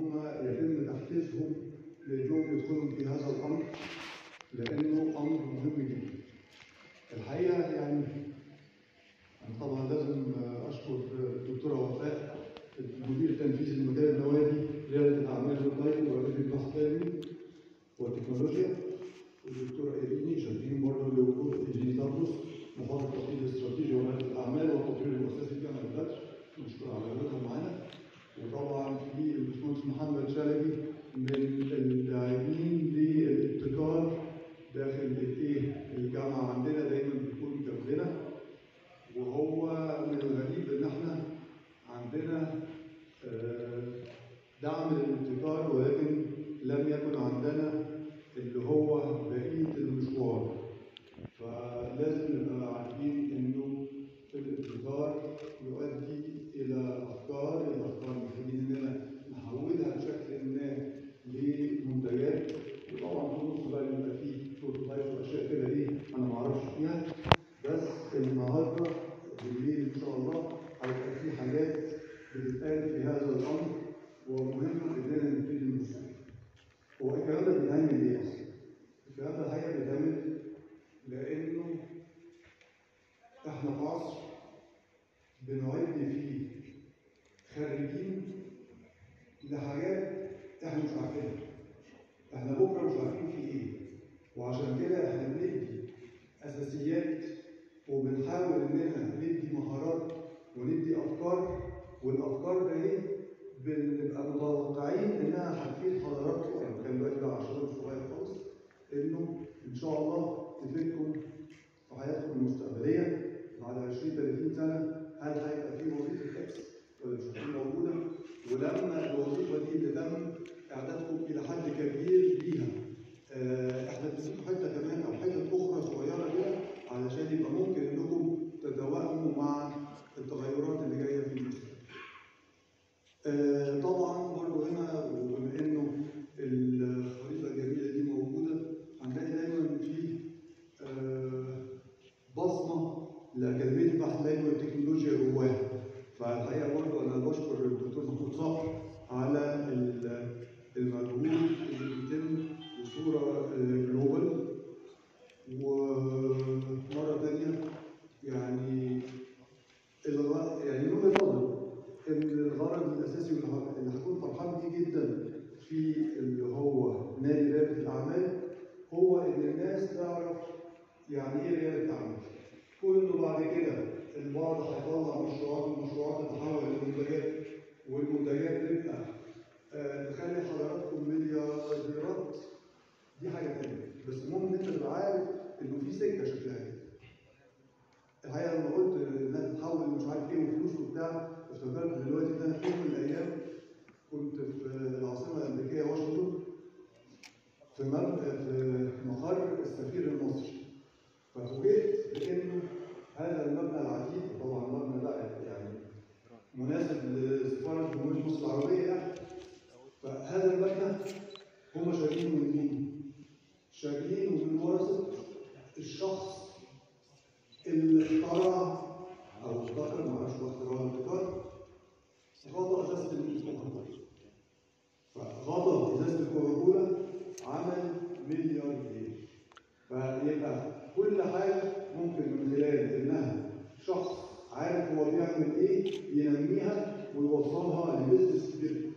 هم يتم تحفيزهم لانهم يدخلوا في هذا الامر، لانه امر مهم جدا. الحقيقة يعني انا طبعا لازم اشكر الدكتورة وفاء المدير التنفيذي لمجال النوادي رياده الاعمال الاونلاين واداره البحث العلمي والتكنولوجيا، والدكتورة ايريني شاكرين برضه لوجود ايريني طرطوس محاضر التخطيط الاستراتيجي ورياده الاعمال والتطوير المؤسسي في جامعه بدر، نشكر على وجودها معانا. وطبعا في الباشمهندس محمد شلبي من اللاعبين للابتكار داخل الايه الجامعة عندنا، دايما بيكون جنبنا. وهو من الغريب ان احنا عندنا دعم للابتكار، ولكن لم يكن عندنا اللي هو بقية المشوار. فلازم نبقى عارفين انه الابتكار يؤدي الى افكار، الافكار محتاجين اننا نحولها بشكل ما لمنتجات، وطبعا في النص بقى بيبقى فيه prototype واشياء كده ايه انا ما اعرفش فيها، بس النهارده بالليل ان شاء الله هيبقى في حاجات بتتقال في هذا الامر، ومهم اننا نبتدي نبص. هو الكلام ده بيتعمل ليه اصلا؟ الكلام ده الحقيقة بيتعمل لانه احنا في عصر بنعد فيه خريجين لحاجات احنا مش عارفينها. احنا بكره مش عارفين في ايه، وعشان كده احنا بندي اساسيات وبنحاول اننا ندي مهارات وندي افكار، والافكار ده ايه بنبقى متوقعين انها هتفيد حضراتكم. انا بتكلم دلوقتي بقى على الشباب الصغير خالص، انه ان شاء الله تفيدكم في حياتكم المستقبلية بعد 20 30 سنة. هل هيبقى في وظيفة X ولا مش هتكون موجودة؟ ولما الوظيفة دي اللي تم اعدادكم الى حد كبير ليها، احنا بنديكم حتة كمان او حتت اخرى صغيرة كده علشان يبقى ممكن انكم تتوائموا مع التغيرات اللي جاية في المستقبل. طبعا برضه هنا، وبما انه الخريطة الجميلة دي موجودة، هنلاقي دايما في بصمة لاكاديميه البحث العلمي والتكنولوجيا جواها. فالحقيقة برضه انا بشكر الدكتور محمود صقر على المجهود اللي بيتم بصورة global. ومرة ثانية يعني يعني وجهه نظري ان الغرض الاساسي واللي هكون فرحان بيه جدا في اللي هو نادي رياده الاعمال هو ان الناس تعرف يعني ايه رياده اعمال. كون انه بعد كده البعض هيطلع مشروعات، والمشروعات تتحول لمنتجات، والمنتجات تبقى تخلي حضراتكم مليارديرات، دي حاجة ثانية. بس المهم ان انت تبقى عارف انه في سكة شكلها كده. الحقيقة لما قلت انها تتحول مش عارف ايه وفلوس وبتاع، افتكرت دلوقتي ان انا في يوم من الايام كنت في العاصمة الامريكية واشنطن في مقر السفير المصري، ففوجئت بانه هذا المبنى العتيق، طبعا المبنى ده يعني مناسب لسفاره جمهورية مصر العربية يعني، فهذا المبنى هم شارينه من مين؟ شارينه من ورثه الشخص اللي اخترع او ابتكر، ما اعرفش هو اخترع ولا ابتكر، غطى ازازة الكوكاكولا. فغطى ازازة الكوكاكولا عمل مليار جنيه. فيبقى كل حاجة ممكن من خلال انها شخص عارف هو بيعمل ايه ينميها ويوصلها ل business كبير.